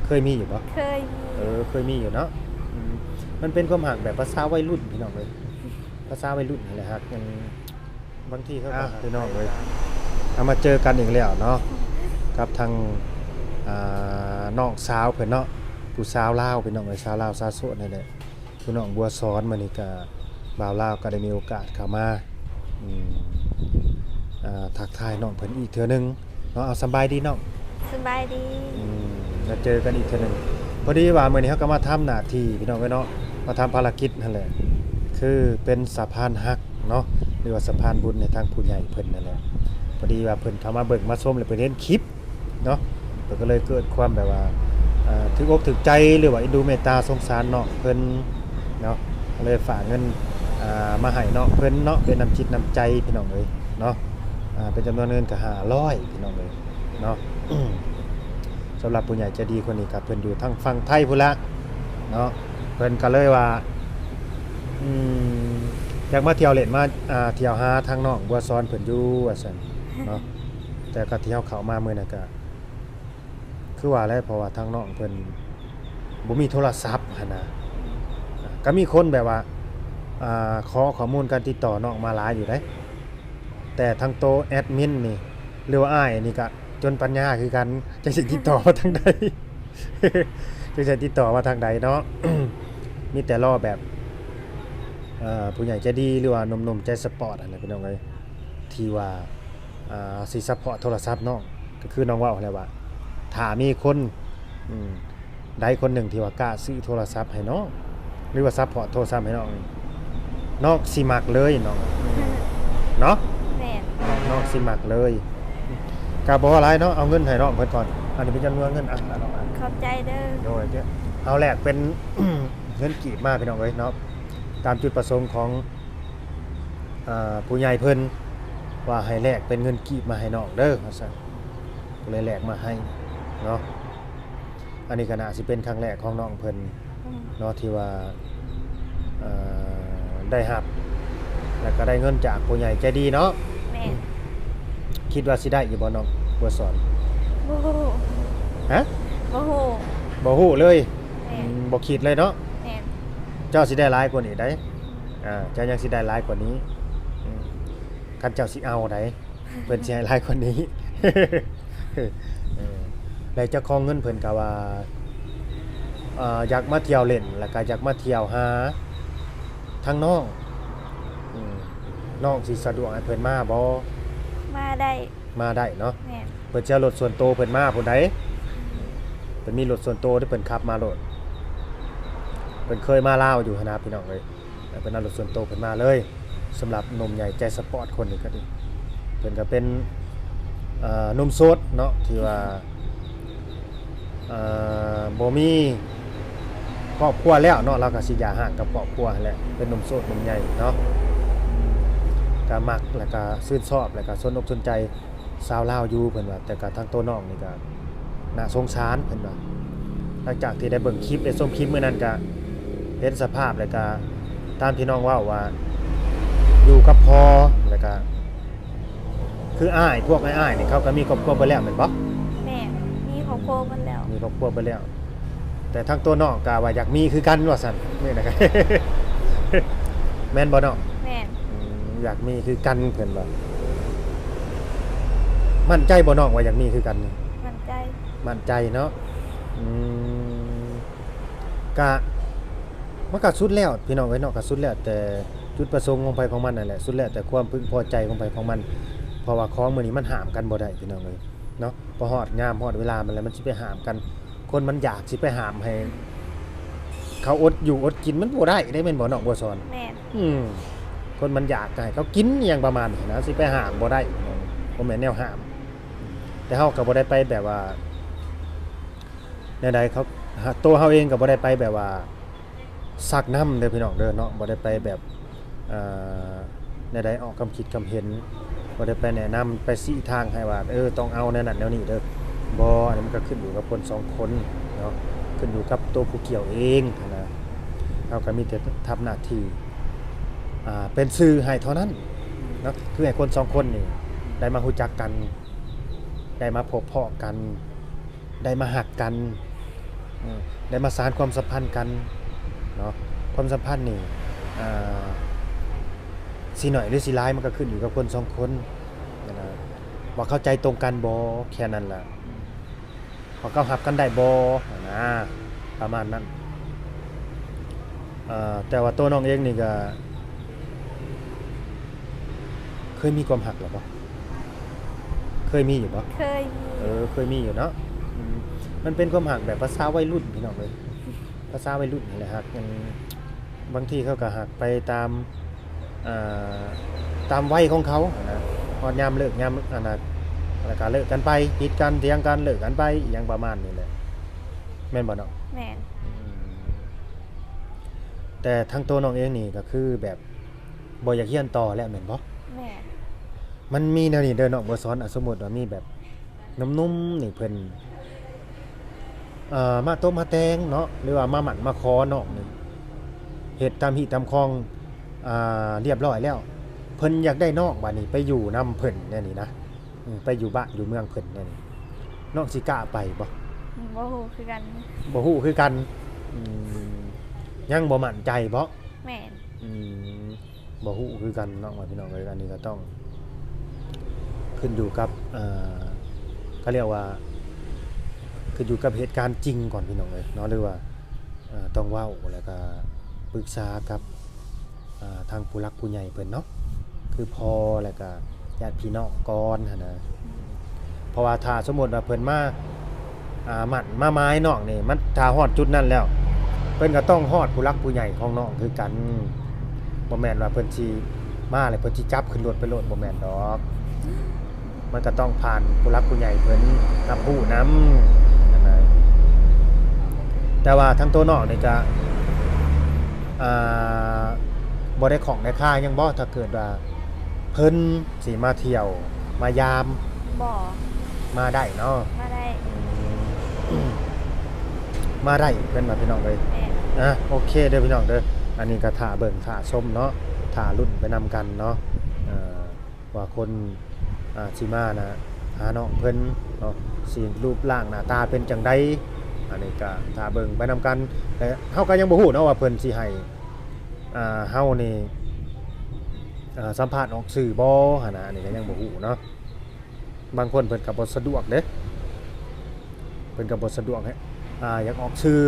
ເຄີຍມີຢູ່ບໍ່? ເຄີຍມີ. ເອີ ເຄີຍມີຢູ່ເນາະ. ອືມ ມັນເປັນຄວາມຮັກແບບພາສາໄວລຸ້ນພີ່ນ້ອງເອີຍ, ພາສາໄວລຸ້ນຫັ້ນແຫຼະ ຮັກ ມັນ ບາງທີເຂົາກໍ ອ່ະ ຮັກ ພີ່ນ້ອງເອີຍ ເອົາມາເຈີກັນອີກແລ້ວເນາະ ກັບທາງ ອ່າ ນ້ອງສາວເພິ່ນເນາະ, ຜູ້ສາວລາວ ພີ່ນ້ອງເອີຍ, ສາວລາວສາວໂສດນີ້ແຫຼະ ຄືນ້ອງບົວສອນ. ມື້ນີ້ກະບ່າວລາວກໍໄດ້ມີໂອກາດເຂົ້າມາ ອືມ ອ່າ ທັກທາຍນ້ອງເພິ່ນອີກເທື່ອໜຶ່ງເນາະ. ເອົາ ສະບາຍດີນ້ອງ. ສະບາຍດີ. ອືມ ມາເຈີກັນອີກເທື່ອໜຶ່ງ. ພໍດີວ່າມື້ນີ້ເຮົາກໍມາທຳໜ້າທີ່ພີ່ນ້ອງເອີຍເນາະ, ມາທຳພາລະກິດຫັ້ນແຫຼະ ຄືເປັນສະພານຮັກເນາະ ຫຼືວ່າສະພານບຸນໃຫ້ທາງຜູ້ໃຫຍ່ເພິ່ນນັ້ນແຫຼະ. ພໍດີວ່າເພິ່ນເຂົ້າມາເບິ່ງມາຊົມ ແລ້ວເພິ່ນເຫັນຄລິບ ເນາະ ເພິ່ນກໍເລີຍເກີດຄວາມແບບວ່າ ເອີ ຖືກອົກຖືກໃຈ ຫຼືວ່າເອັນດູເມດຕາສົງສານນ້ອງເພິ່ນເນາະ, ກໍເລີຍຝາກເງິນ ອ່າ ມາໃຫ້ນ້ອງເພິ່ນເນາະ ເປັນນ້ຳຈິດນ້ຳໃຈພີ່ນ້ອງເອີຍເນາະ. ອ່າ ເປັນຈຳນວນເງິນກໍຫ້າຮ້ອຍພີ່ນ້ອງເອີຍເນາະ. ສຳລັບຜູ້ໃຫຍ່ໃຈດີຄົນນີ້ກໍເພິ່ນຢູ່ທາງຝັ່ງໄທພຸ້ນລະເນາະ, ເພິ່ນກໍເລີຍວ່າ ອືມ ຢາກມາທ່ຽວຫຼິ້ນ ມາ ອ່າ ທ່ຽວຫາທາງນ້ອງບົວສອນເພິ່ນຢູ່ວ່າຊັ້ນເນາະ. ແຕ່ກໍທີ່ເຮົາເຂົ້າມາມື້ນັ້ນກໍ ຄືວ່າແຫຼະ ເພາະວ່າທາງນ້ອງເພິ່ນບໍ່ມີໂທລະສັບຫັ້ນນະ. ກໍມີຄົນແບບວ່າ ອ່າ ຂໍຂໍ້ມູນການຕິດຕໍ່ນ້ອງມາຫຼາຍຢູ່ເດ້, ແຕ່ທາງໂຕແອດມິນນີ້ ຫຼືວ່າອ້າຍນີ້ກະຈົນປັນຍາຄືກັນ ຈັກຊິຕິດຕໍ່ມາທາງໃດ ຈັກຊິຕິດຕໍ່ມາທາງໃດເນາະ. ມີແຕ່ລໍແບບ ເອີ ຜູ້ໃຫຍ່ໃຈດີ ຫຼືວ່າໜຸ່ມໆໃຈສະປອດຫັ້ນແຫຼະ ພີ່ນ້ອງເອີຍ ທີ່ວ່າ ອ່າ ຊິຊັບພອດໂທລະສັບນ້ອງ ກໍຄືນ້ອງເວົ້າຫັ້ນແຫຼະວ່າ ຖ້າມີຄົນ ອືມ ໃດຄົນໜຶ່ງທີ່ວ່າກ້າຊື້ໂທລະສັບໃຫ້ນ້ອງ ຫຼືວ່າຊັບພອດໂທລະສັບໃຫ້ນ້ອງນີ້ ນ້ອງຊິມັກເລີຍນ້ອງ ເນາະ. ແມ່ນ. ນ້ອງຊິມັກເລີຍ. ກໍບໍ່ວ່າຫຼາຍເນາະ, ເອົາເງິນໃຫ້ນ້ອງເພິ່ນກ່ອນ. ອັນນີ້ເປັນຈຳນວນເງິນ ອ່ະ ນ້ອງ ອ່ະ. ຂອບໃຈເດີ. ໂດຍ ເຮົາແລກເປັນເງິນກີບມາ ພີ່ນ້ອງເອີຍເນາະ, ຕາມຈຸດປະສົງຂອງ ອ່າ ຜູ້ໃຫຍ່ເພິ່ນວ່າໃຫ້ແລກເປັນເງິນກີບມາໃຫ້ນ້ອງເດີ ວ່າຊັ້ນ, ກໍເລີຍແລກມາໃຫ້ເນາະ. ອັນນີ້ກໍໜ້າຊິເປັນຄັ້ງແລກຂອງນ້ອງເພິ່ນ ອືມ ເນາະ ທີ່ວ່າ ເອີ ໄດ້ຮັບ ແລ້ວກໍໄດ້ເງິນຈາກຜູ້ໃຫຍ່ໃຈດີເນາະ. ແມ່ນ. ຄິດວ່າຊິໄດ້ຢູ່ບໍ່ນ້ອງບົວສອນ? ບໍ່ຮູ້. ຮະ? ບໍ່ຮູ້. ບໍ່ຮູ້ເລີຍ. ແມ່ນ. ອືມ ບໍ່ຄິດເລີຍເນາະ. ແມ່ນ. ເຈົ້າຊິໄດ້ຫຼາຍກວ່ານີ້ໃດ໋. ອ່າ ເຈົ້າຍັງຊິໄດ້ຫຼາຍກວ່ານີ້ ອືມ ຄັນເຈົ້າຊິເອົາໃດ ເພິ່ນຊິໃຫ້ຫຼາຍກວ່ານີ້. ເອີ ແລ້ວເຈົ້າຂອງເງິນເພິ່ນກໍວ່າ ເອີ ຢາກມາທ່ຽວຫຼິ້ນ ແລ້ວກໍຢາກມາທ່ຽວຫາທາງນ້ອງ. ອືມ ນ້ອງຊິສະດວກໃຫ້ເພິ່ນມາບໍ່? ມາໄດ້. ມາໄດ້ເນາະ. ແມ່ນ. ເພິ່ນຊິເອົາລົດສ່ວນໂຕເພິ່ນມາພຸ້ນໃດ໋, ເພິ່ນມີລົດສ່ວນໂຕທີ່ເພິ່ນຂັບມາໂລດ, ເພິ່ນເຄີຍມາລາວຢູ່ຫັ້ນນະ ພີ່ນ້ອງເອີຍ. ເພິ່ນເອົາລົດສ່ວນໂຕເພິ່ນມາເລີຍ. ສຳລັບໜຸ່ມໃຫຍ່ໃຈສະປອດຄົນນີ້ກໍດີ ເພິ່ນກໍເປັນ ເອີ ໜຸ່ມໂສດເນາະ ທີ່ວ່າ ເອີ ບໍ່ມີຄອບຄົວແລ້ວເນາະ, ລາວກໍຊິຢ່າຮ້າງກັບຄອບຄົວຫັ້ນແຫຼະ, ເປັນໜຸ່ມໂສດໜຸ່ມໃຫຍ່ເນາະ. ກໍມັກ ແລ້ວກໍຊື່ນຊອບ ແລ້ວກໍສົນອົກສົນໃຈ ຊາວລາວຢູ່ ເພິ່ນວ່າ, ແຕ່ກະທາງໂຕນ້ອງນີ້ກະໜ້າສົງສານ ເພິ່ນວ່າ. ຫຼັງຈາກທີ່ໄດ້ເບິ່ງຄລິບ ໄດ້ຊົມຄລິບມື້ນັ້ນ ກະເຫັນສະພາບ ແລ້ວກະຕາມທີ່ນ້ອງເວົ້າວ່າ ຢູ່ກັບພໍ່ ແລ້ວກະຄືອ້າຍ ພວກອ້າຍໆນີ້ ເຂົາກະມີຄອບຄົວເບິດແລ້ວແມ່ນບໍ່? ແມ່ນ ມີຄອບຄົວເບິດແລ້ວ. ມີຄອບຄົວເບິດແລ້ວ. ແຕ່ທາງຕົວນ້ອງກະວ່າຢາກມີຄືກັນວ່າຊັ້ນ ນີ້ນະ ແມ່ນບໍ່ນ້ອງ? ແມ່ນ. ອືມ ຢາກມີຄືກັນເພິ່ນວ່າ. ໝັ້ນໃຈບໍ່ນ້ອງວ່າຢາກມີຄືກັນ? ໝັ້ນໃຈ. ໝັ້ນໃຈເນາະ. ອືມ ກະ ມັນກະສຸດແລ້ວພີ່ນ້ອງເອີຍເນາະ, ກະສຸດແລ້ວແຕ່ຈຸດປະສົງຂອງໃຜຂອງມັນນັ້ນແຫຼະ, ສຸດແລ້ວແຕ່ຄວາມເພິ່ງພໍໃຈຂອງໃຜຂອງມັນ ເພາະວ່າຂອງມື້ນີ້ມັນຫ້າມກັນບໍ່ໄດ້ພີ່ນ້ອງເອີຍເນາະ. ພໍຮອດຍາມຮອດເວລາມັນແລ້ວ ມັນຊິໄປຫ້າມກັນ ຄົນມັນຢາກຊິໄປຫ້າມໃຫ້ເຂົາອົດຢູ່ອົດກິນ ມັນບໍ່ໄດ້ເດ້ ແມ່ນບໍ່ນ້ອງບົວສອນ? ແມ່ນ. ອືມ ຄົນມັນຢາກກໍໃຫ້ເຂົາກິນ ອີ່ຫຍັງປະມານນີ້ນະ ຊິໄປຫ້າມບໍ່ໄດ້ ບໍ່ແມ່ນແນວຫ້າມ. ແຕ່ເຮົາກໍບໍ່ໄດ້ໄປແບບວ່າແນວໃດ ເຂົາ ໂຕເຮົາເອງກໍບໍ່ໄດ້ໄປແບບວ່າຊັກນຳເດີພີ່ນ້ອງເດີເນາະ, ບໍ່ໄດ້ໄປແບບ ອ່າ ແນວໃດ ອອກຄຳຄິດຄຳເຫັນ ບໍ່ໄດ້ໄປແນະນຳ ໄປຊີ້ທາງໃຫ້ວ່າ ເອີ ຕ້ອງເອົາແນວນັ້ນແນວນີ້ເດີ. ບໍ່, ອັນນີ້ມັນກໍຂຶ້ນຢູ່ກັບຄົນສອງຄົນເນາະ, ຂຶ້ນຢູ່ກັບຕົວຜູ້ກ່ຽວເອງຫັ້ນນະ. ເຮົາກໍມີແຕ່ທຳໜ້າທີ່ ອ່າ ເປັນສື່ໃຫ້ເທົ່ານັ້ນເນາະ, ຄືໃຫ້ຄົນສອງຄົນນີ້ໄດ້ມາຮູ້ຈັກກັນ, ໄດ້ມາພົບພໍ້ກັນ, ໄດ້ມາຮັກກັນ, ອືມ ໄດ້ມາສານຄວາມສຳພັນກັນເນາະ. ຄວາມສຳພັນນີ້ ອ່າ ຊິໜ້ອຍຫຼືຊິຫຼາຍ ມັນກໍຂຶ້ນຢູ່ກັບຄົນສອງຄົນ ນັ້ນນະ ວ່າເຂົ້າໃຈຕົງກັນບໍ່ ແຄ່ນັ້ນລະ. ອືມ ວ່າເຂົາຮັບກັນໄດ້ບໍ່ຫັ້ນນະ ປະມານນັ້ນ. ເອີ ແຕ່ວ່າໂຕນ້ອງເອງນີ້ກໍເຄີຍມີຄວາມຮັກແລ້ວບໍ່? ເຄີຍມີຢູ່ບໍ່? ເຄີຍມີ. ເອີ ເຄີຍມີຢູ່ເນາະ. ອືມ ມັນເປັນຄວາມຮັກແບບພາສາໄວລຸ້ນ ພີ່ນ້ອງເອີຍ, ພາສາໄວລຸ້ນນີ້ແຫຼະ ຮັກ ອັນ ບາງທີເຂົາກໍຮັກໄປຕາມ ອ່າ ຕາມໄວຂອງເຂົາຫັ້ນນະ, ຮອດຍາມເລີກຍາມອັນນັ້ນ ແລ້ວກໍເລີກກັນໄປ, ຜິດກັນ, ຖຽງກັນ, ເລີກກັນໄປ, ອີ່ຫຍັງປະມານນີ້ແຫຼະ ແມ່ນບໍ່ນ້ອງ? ແມ່ນ. ອືມ ແຕ່ທາງໂຕນ້ອງເອງນີ້ກໍຄືແບບບໍ່ຢາກຮຽນຕໍ່ແລ້ວແມ່ນບໍ່? ແມ່ນ. ມັນມີແນວນີ້ເດີນ້ອງບົວສອນ, ອາ ສົມມຸດວ່າມີແບບໜຸ່ມໆນີ້ເພິ່ນ ເອີ ມາຕົບມາແຕ່ງເນາະ ຫຼືວ່າມາໝັ້ນມາຂໍນ້ອງນີ້ ເຮັດຕາມຮີດຕາມຄອງ ອ່າ ລຽບຮ້ອຍແລ້ວ ເພິ່ນຢາກໄດ້ນ້ອງບາດນີ້ໄປຢູ່ນຳເພິ່ນແນວນີ້ນະ, ອືມ ໄປຢູ່ບ້ານຢູ່ເມືອງເພິ່ນແນວນີ້ ນ້ອງຊິກ້າໄປບໍ່? ບໍ່ຮູ້ຄືກັນ. ບໍ່ຮູ້ຄືກັນ. ອືມ ຍັງບໍ່ໝັ້ນໃຈບໍ່? ແມ່ນ. ອືມ ບໍ່ຮູ້ຄືກັນເນາະ ວ່າພີ່ນ້ອງເອີຍ, ອັນນີ້ກໍຕ້ອງຂຶ້ນຢູ່ກັບ ເອີ ເຂົາເອີ້ນວ່າ ຂຶ້ນຢູ່ກັບເຫດການຈິງກ່ອນ ພີ່ນ້ອງເອີຍເນາະ, ຫຼືວ່າ ເອີ ຕ້ອງເວົ້າ ແລ້ວກໍປຶກສາກັບ ເອີ ທາງຜູ້ຫຼັກຜູ້ໃຫຍ່ເພິ່ນເນາະ, ຄືພໍ່ ແລ້ວກໍຍາດພີ່ນ້ອງກ່ອນຫັ້ນນະ. ເພາະວ່າຖ້າສົມມຸດວ່າເພິ່ນມາ ອ່າ ໝັ້ນມາໝາຍນ້ອງນີ້ ມັນຖ້າຮອດຈຸດນັ້ນແລ້ວ ເພິ່ນກໍຕ້ອງຮອດຜູ້ຫຼັກຜູ້ໃຫຍ່ຂອງນ້ອງຄືກັນ. ບໍ່ແມ່ນວ່າເພິ່ນຊິມາແລ້ວເພິ່ນຊິຈັບຂຶ້ນລົດໄປໂລດ, ບໍ່ແມ່ນດອກ. ມັນກໍຕ້ອງຜ່ານຜູ້ຫຼັກຜູ້ໃຫຍ່ເພິ່ນຮັບຮູ້ນຳ. ແຕ່ວ່າທາງໂຕນ້ອງນີ້ກໍ ອ່າ ບໍ່ໄດ້ຂ້ອງໄດ້ຄາຫຍັງບໍ່ ຖ້າເກີດວ່າເພິ່ນ ຊິມາທ່ຽວມາຢາມ? ບໍ່. ມາໄດ້ເນາະ? ມາໄດ້. ອືມ ມາໄດ້ເພິ່ນວ່າ ພີ່ນ້ອງເອີຍ. ແມ່ນ. ອ່ະ ໂອເຄເດີພີ່ນ້ອງເດີ, ອັນນີ້ກໍຖ້າເບິ່ງຖ້າຊົມເນາະ, ຖ້າລຸ້ນໄປນຳກັນເນາະ ເອີ ວ່າຄົນ ອ່າ ຊິມານະ ຫານ້ອງເພິ່ນເນາະ ຊິຮູບຮ່າງໜ້າຕາເປັນຈັ່ງໃດ, ອັນນີ້ກໍຖ້າເບິ່ງໄປນຳກັນ. ແຕ່ເຮົາກໍຍັງບໍ່ຮູ້ເນາະວ່າເພິ່ນຊິໃຫ້ ອ່າ ເຮົານີ້ ອ່າ ສຳພາດອອກຊື່ບໍ່ຫັ້ນນະ, ອັນນີ້ກໍຍັງບໍ່ຮູ້ເນາະ. ບາງຄົນເພິ່ນກໍບໍ່ສະດວກເດ້, ເພິ່ນກໍບໍ່ສະດວກໃຫ້ ອ່າ ຢາກອອກຊື່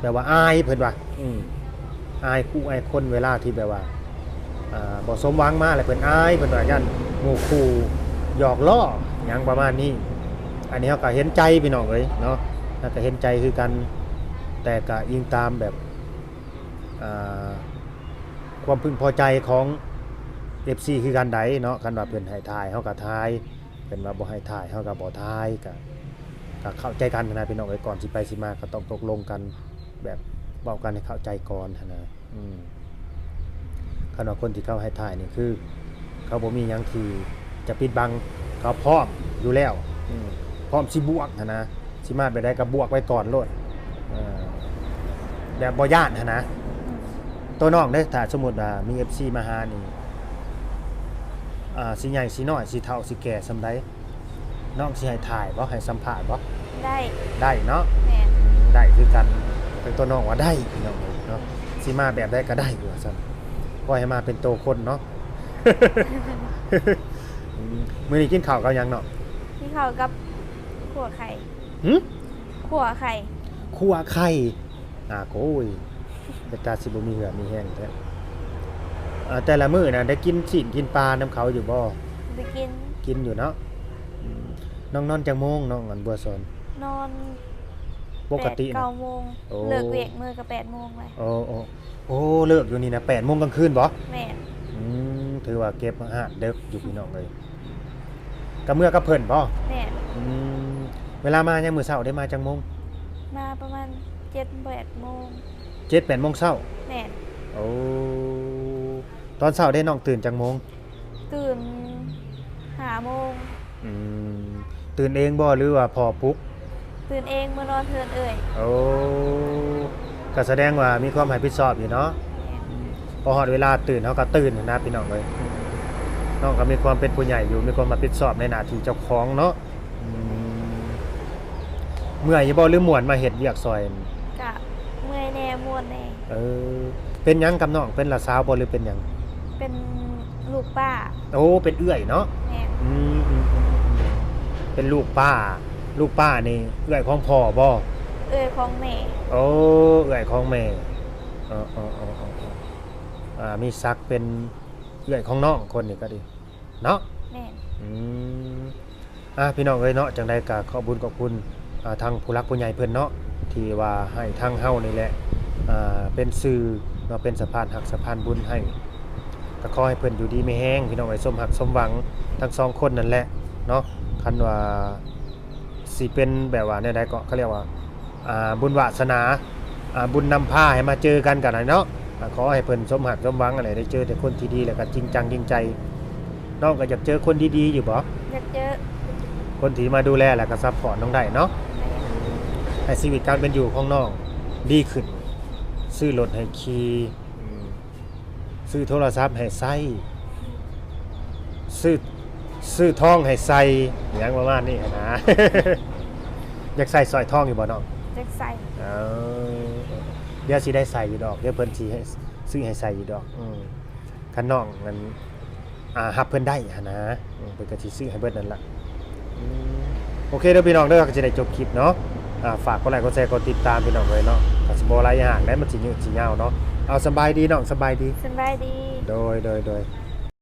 ແບບວ່າອາຍເພິ່ນວ່າ ອືມ ອາຍຄູ່ອາຍຄົນ ເວລາທີ່ແບບວ່າ ອ່າ ບໍ່ສົມຫວັງມາແລ້ວເພິ່ນອາຍ ເພິ່ນວ່າຢ້ານໝູ່ຄູ່ຫຍອກລໍ້ຫຍັງປະມານນີ້. ອັນນີ້ເຮົາກໍເຫັນໃຈ ພີ່ນ້ອງເອີຍເນາະ, ເຮົາກໍເຫັນໃຈຄືກັນ, ແຕ່ກໍອີງຕາມແບບ ອ່າ ຄວາມເພິ່ງພໍໃຈຂອງເອັຟຊີຄືກັນໃດ໋ເນາະ. ຄັນວ່າເພິ່ນໃຫ້ຖ່າຍ ເຮົາກໍຖ່າຍ, ເພິ່ນວ່າບໍ່ໃຫ້ຖ່າຍ ເຮົາກໍບໍ່ຖ່າຍ, ກໍ ກໍເຂົ້າໃຈກັນຫັ້ນນະ ພີ່ນ້ອງເອີຍ. ກ່ອນຊິໄປຊິມາກໍຕ້ອງຕົກລົງກັນ ແບບເວົ້າກັນໃຫ້ເຂົ້າໃຈກ່ອນຫັ້ນນະ. ອືມ ຄັນວ່າຄົນທີ່ເຂົາໃຫ້ຖ່າຍນີ້ ຄືເຂົາບໍ່ມີຫຍັງທີ່ຈະປິດບັງ, ເຂົາພ້ອມຢູ່ແລ້ວ ອືມ ພ້ອມຊິບວກຫັ້ນນະ, ຊິມາແບບໃດກໍບວກໄວ້ກ່ອນໂລດ ເອີ ແບບບໍ່ຢ້ານຫັ້ນນະ. ໂຕນ້ອງເດ້ ຖ້າສົມມຸດວ່າມີເອັຟຊີມາຫານີ້ ອ່າ ຊິໃຫຍ່ຊິນ້ອຍ ຊິເຖົ້າຊິແກ່ສ່ຳໃດ ນ້ອງຊິໃຫ້ຖ່າຍບໍ່ ໃຫ້ສຳພາດບໍ່? ໄດ້. ໄດ້ເນາະ? ແມ່ນ. ອືມ ໄດ້ຄືກັນ. ແຕ່ໂຕນ້ອງວ່າໄດ້ ພີ່ນ້ອງເອີຍເນາະ, ຊິມາແບບໃດກໍໄດ້ວ່າຊັ້ນ, ຂໍໃຫ້ມາເປັນໂຕຄົນເນາະ. ອືມ ມື້ນີ້ກິນເຂົ້າກັບຫຍັງນ້ອງ? ກິນເຂົ້າກັບຂົ້ວໄຂ່. ຫື? ຂົ້ວໄຂ່. ຂົ້ວໄຂ່. ອ່າ ໂອ້ຍ ເປັນຕາຊິບໍ່ມີເຫື່ອມີແຮງແທ້. ເອີ ແຕ່ລະມື້ນະ ໄດ້ກິນຊີ້ນກິນປານຳເຂົາຢູ່ບໍ່? ໄດ້ກິນ. ກິນຢູ່ເນາະ. ອືມ ນ້ອງນອນຈັກໂມງ ນ້ອງອັນບົວສອນ? ນອນ ປົກກະຕິນະ ແປດ ເກົ້າໂມງ. ໂອ້ ເລີກວຽກມື້ກໍແປດໂມງແລ້ວ. ໂອ້ ໂອ້ ໂອ້ ເລີກຢູ່ນີ້ນະ ແປດໂມງກາງຄືນບໍ່? ແມ່ນ. ອືມ ຖືວ່າເກັບຮ້ານເດິກຢູ່ ພີ່ນ້ອງເອີຍ. ກໍເມືອກັບເພິ່ນບໍ່? ແມ່ນ. ອືມ ເວລາມາຍາມມື້ເຊົ້າໄດ້ມາຈັກໂມງ? ມາປະມານເຈັດແປດໂມງ. ເຈັດແປດໂມງເຊົ້າ? ແມ່ນ. ໂອ້ ຕອນເຊົ້າເດ້ນ້ອງຕື່ນຈັກໂມງ? ຕື່ນຫ້າໂມງ. ອືມ ຕື່ນເອງບໍ່ ຫຼືວ່າພໍ່ປຸກ? ຕື່ນເອງ ມານອນເຮືອນເອື້ອຍ. ໂອ້ ກໍສະແດງວ່າມີຄວາມຮັບຜິດຊອບຢູ່ເນາະ. ແມ່ນ. ພໍຮອດເວລາຕື່ນ ເຮົາກໍຕື່ນຫັ້ນນະ ພີ່ນ້ອງເອີຍ. ນ້ອງກໍມີຄວາມເປັນຜູ້ໃຫຍ່ຢູ່ ມີຄວາມຮັບຜິດຊອບໃນໜ້າທີ່ເຈົ້າຂອງເນາະ. ອືມ ເມື່ອຍຢູ່ບໍ່ ຫຼືມ່ວນມາເຮັດວຽກຊ່ອຍ ມ່ວນແດ່. ເອີ ເປັນຫຍັງກັບນ້ອງ? ເປັນຫຼານສາວບໍ່ ຫຼືເປັນຫຍັງ? ເປັນລູກປ້າ. ໂອ້ ເປັນເອື້ອຍເນາະ. ແມ່ນ. ອືມ ເປັນລູກປ້າ. ລູກປ້ານີ້ເອື້ອຍຂອງພໍ່ບໍ່? ເອື້ອຍຂອງແມ່. ໂອ້ ເອື້ອຍຂອງແມ່. ເອີໆໆໆ ອ່າ ມີສັກເປັນເອື້ອຍຂອງນ້ອງຄົນນີ້ກໍດີເນາະ. ແມ່ນ. ອືມ ອ່າ ພີ່ນ້ອງເອີຍເນາະ, ຈັ່ງໃດກໍຂອບບຸນຂອບຄຸນ ອ່າ ທາງຜູ້ຫຼັກຜູ້ໃຫຍ່ເພິ່ນເນາະ ທີ່ວ່າໃຫ້ທາງເຮົານີ້ແຫຼະ ອ່າ ເປັນສື່ເນາະ ເປັນສະພານຮັກສະພານບຸນໃຫ້. ກໍຂໍໃຫ້ເພິ່ນຢູ່ດີມີແຮງ ພີ່ນ້ອງເອີຍ, ສົມຮັກສົມຫວັງທັງສອງຄົນນັ້ນແຫຼະເນາະ. ຄັນວ່າຊິເປັນແບບວ່າແນວໃດເກາະ ເຂົາຮຽກວ່າ ອ່າ ບຸນວາສະໜາ ອ່າ ບຸນນຳພາໃຫ້ມາເຈີກັນກັນເນາະ. ອ່າ ຂໍໃຫ້ເພິ່ນສົມຮັກສົມຫວັງຫັ້ນແຫຼະ, ໄດ້ເຈີແຕ່ຄົນທີ່ດີ ແລ້ວກໍຈິງຈັງຈິງໃຈ. ນ້ອງກໍຢາກເຈີຄົນດີໆຢູ່ບໍ່? ຢາກເຈີ. ຄົນທີ່ມາດູແລ ແລ້ວກໍຊັບພອດນ້ອງໄດ້ເນາະ. ແມ່ນ. ໃຫ້ຊີວິດການເປັນຢູ່ຂອງນ້ອງດີຂຶ້ນ, ຊື້ລົດໃຫ້ຂີ່ ອືມ ຊື້ໂທລະສັບໃຫ້ໃຊ້ ຊື້ ຊື້ທອງໃຫ້ໃສ່ ຫຍັງປະມານນີ້ຫັ້ນນະ. ຢາກໃສ່ສ້ອຍທອງຢູ່ບໍ່ນ້ອງ? ຢາກໃສ່. ເອີ ດຽວຊິໄດ້ໃສ່ຢູ່ດອກ, ດຽວເພິ່ນຊິໃຫ້ ຊື້ໃຫ້ໃສ່ຢູ່ດອກ. ອືມ ຄັນນ້ອງນັ້ນ ອ່າ ຮັບເພິ່ນໄດ້ຫັ້ນນະ ອືມ ເພິ່ນກໍຊິຊື້ໃຫ້ເບິດນັ້ນລະ. ອືມ ໂອເຄເດີພີ່ນ້ອງເດີ, ກໍຊິໄດ້ຈົບຄລິບເນາະ. ອ່າ ຝາກກົດໄລກົດແຊກົດຕິດຕາມພີ່ນ້ອງເອີຍເນາະ. ກໍຊິບໍ່ຫຼາຍຫຍັງແຫຼະ, ມັນຊິຍືດຊິຍາວເນາະ. ເອົາ ສະບາຍດີນ້ອງ, ສະບາຍດີ. ສະບາຍດີ. ໂດຍ ໂດຍ ໂດຍ.